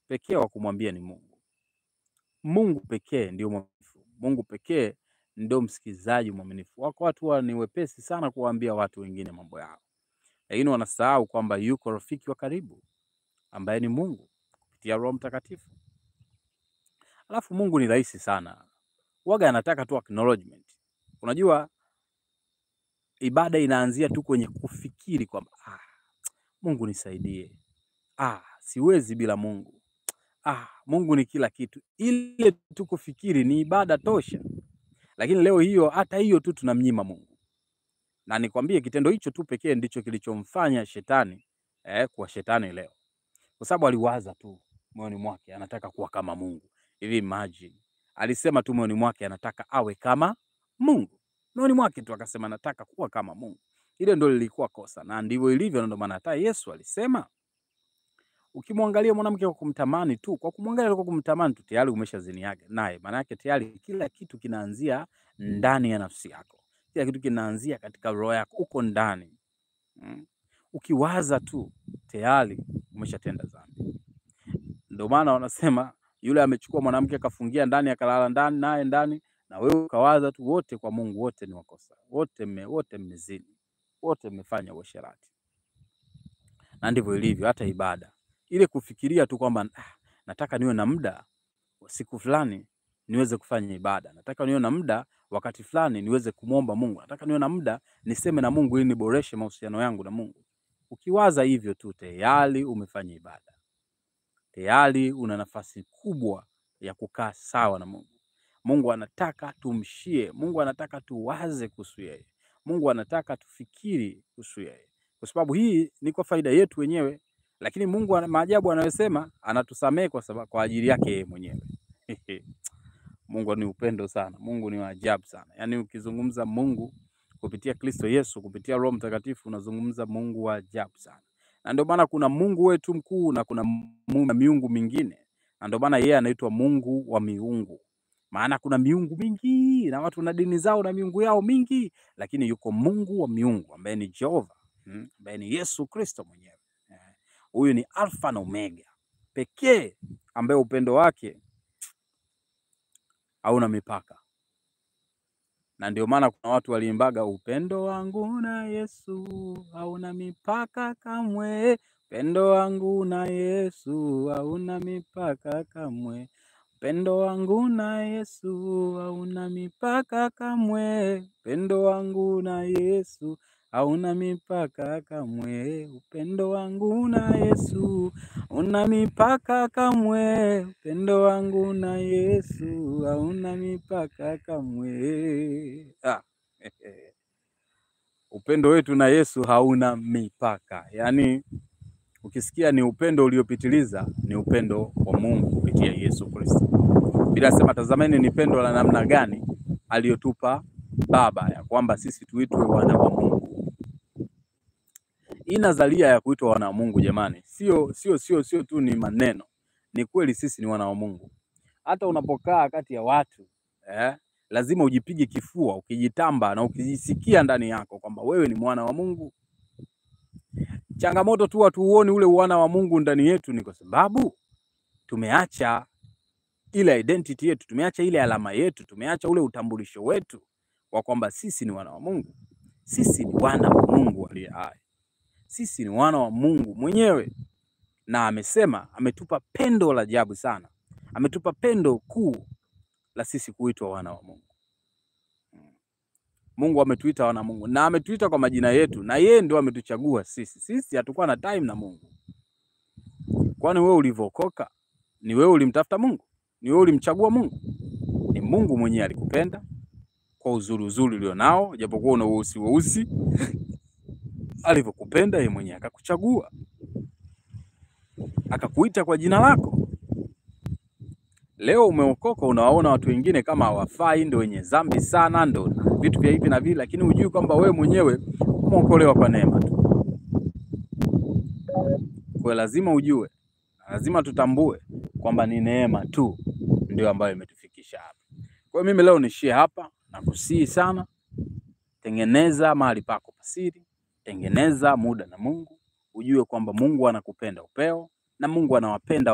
pekee wa kumwambia ni Mungu. Mungu pekee ndio mwaminifu. Mungu pekee ndio msikizaji mwaminifu. Wako watu huwa ni wepesi sana kuwaambia watu wengine mambo yao, lakini wanasahau kwamba yuko rafiki wa karibu ambaye ni Mungu kupitia Roho Mtakatifu. Alafu Mungu ni rahisi sana, waga anataka tu acknowledgement. Unajua ibada inaanzia tu kwenye kufikiri kwamba Mungu nisaidie, siwezi bila Mungu, Mungu ni kila kitu. Ile tu kufikiri ni ibada tosha, lakini leo hiyo hata hiyo tu tunamnyima Mungu. Na nikwambie kitendo hicho tu pekee ndicho kilichomfanya shetani kuwa shetani leo, kwa sababu aliwaza tu moyoni mwake anataka kuwa kama Mungu. Hivi imagine, alisema tu moyoni mwake anataka awe kama Mungu, moyoni mwake tu akasema nataka kuwa kama Mungu. Ile ndio lilikuwa kosa, na ndivyo ilivyo. Na ndio maana hata Yesu alisema ukimwangalia mwanamke kwa kumtamani tu, kwa kumwangalia kwa kumtamani tu, tayari umeshazini naye. Maana yake tayari kila kitu kinaanzia ndani ya nafsi yako, kila kitu kinaanzia katika roho yako, uko ndani. Ukiwaza tu tayari umeshatenda dhambi. Ndio maana wanasema yule amechukua mwanamke akafungia ndani akalala ndani naye ndani, na wewe ukawaza tu, wote kwa Mungu wote ni wakosa, wote mmezini, wote mmefanya uasherati. Na ndivyo ilivyo hata ibada ile, kufikiria tu kwamba nataka niwe na muda siku fulani niweze kufanya ibada, nataka niwe na muda wakati fulani niweze kumwomba Mungu, nataka niwe na muda niseme na Mungu ili niboreshe mahusiano yangu na Mungu. Ukiwaza hivyo tu tayari umefanya ibada, tayari una nafasi kubwa ya kukaa sawa na Mungu. Mungu anataka tumshie, Mungu anataka tuwaze kuhusu yeye, Mungu anataka tufikiri kuhusu yeye, kwa sababu hii ni kwa faida yetu wenyewe. Lakini Mungu maajabu anayosema, anatusamehe kwa sababu kwa ajili yake yeye mwenyewe. Mungu ni upendo sana, Mungu ni wa ajabu sana. Yaani ukizungumza Mungu kupitia Kristo Yesu, kupitia Roho Mtakatifu, unazungumza Mungu wa ajabu sana. Na ndio maana kuna Mungu wetu mkuu na kuna miungu mingine. Na ndio maana yeye anaitwa Mungu wa miungu. Maana kuna miungu mingi na watu na dini zao na miungu yao mingi, lakini yuko Mungu wa miungu ambaye ni Jehova, ambaye ni Yesu Kristo mwenyewe. Huyu ni Alfa na Omega pekee ambaye upendo wake hauna mipaka. Na ndio maana kuna watu waliimbaga upendo wangu na Yesu hauna mipaka kamwe, upendo wangu na Yesu hauna mipaka kamwe, upendo wangu na Yesu hauna mipaka kamwe, upendo wangu na Yesu hauna mipaka kamwe, upendo wangu na Yesu hauna mipaka kamwe, upendo wangu na Yesu hauna mipaka kamwe. Upendo wetu na Yesu hauna mipaka. Yaani ukisikia ni upendo uliopitiliza, ni upendo wa Mungu kupitia Yesu Kristo. Bila sema, tazameni ni pendo la namna gani aliyotupa Baba, ya kwamba sisi tuitwe wana wa Mungu. Hii nadharia ya kuitwa wana wa Mungu jamani, sio tu ni maneno. Ni kweli sisi ni wana wa Mungu. Hata unapokaa kati ya watu, lazima ujipige kifua, ukijitamba na ukijisikia ndani yako kwamba wewe ni mwana wa Mungu. Changamoto tu hatuuoni ule wana wa Mungu ndani yetu ni kwa sababu tumeacha ile identity yetu, tumeacha ile alama yetu, tumeacha ule utambulisho wetu wa kwamba sisi ni wana wa Mungu. Sisi ni wana wa Mungu aliye hai. Sisi ni wana wa Mungu mwenyewe. Na amesema, ametupa pendo la ajabu sana. Ametupa pendo kuu la sisi kuitwa wana wa Mungu. Mungu ametuita wana wa Mungu na ametuita kwa majina yetu, na yeye ndio ametuchagua sisi. Sisi hatukuwa na time na Mungu. Kwani wewe ulivyokoka, ni wewe ulimtafuta Mungu? Ni wewe ulimchagua Mungu? Ni Mungu mwenyewe alikupenda kwa uzuri uzuri ulionao, japokuwa una weusi weusi. Alivyokupenda yeye mwenyewe akakuchagua, akakuita kwa jina lako. Leo umeokoka, unawaona watu wengine kama hawafai, ndio wenye dhambi sana, ndio vitu vya hivi na vile, lakini hujui kwamba wewe mwenyewe umeokolewa kwa neema tu. Kwa lazima ujue, lazima tutambue kwamba ni neema tu ndio ambayo imetufikisha hapa. Kwa hiyo mimi leo nishie hapa na kusihi sana, tengeneza mahali pako pasiri, tengeneza muda na Mungu, ujue kwamba Mungu anakupenda upeo na Mungu anawapenda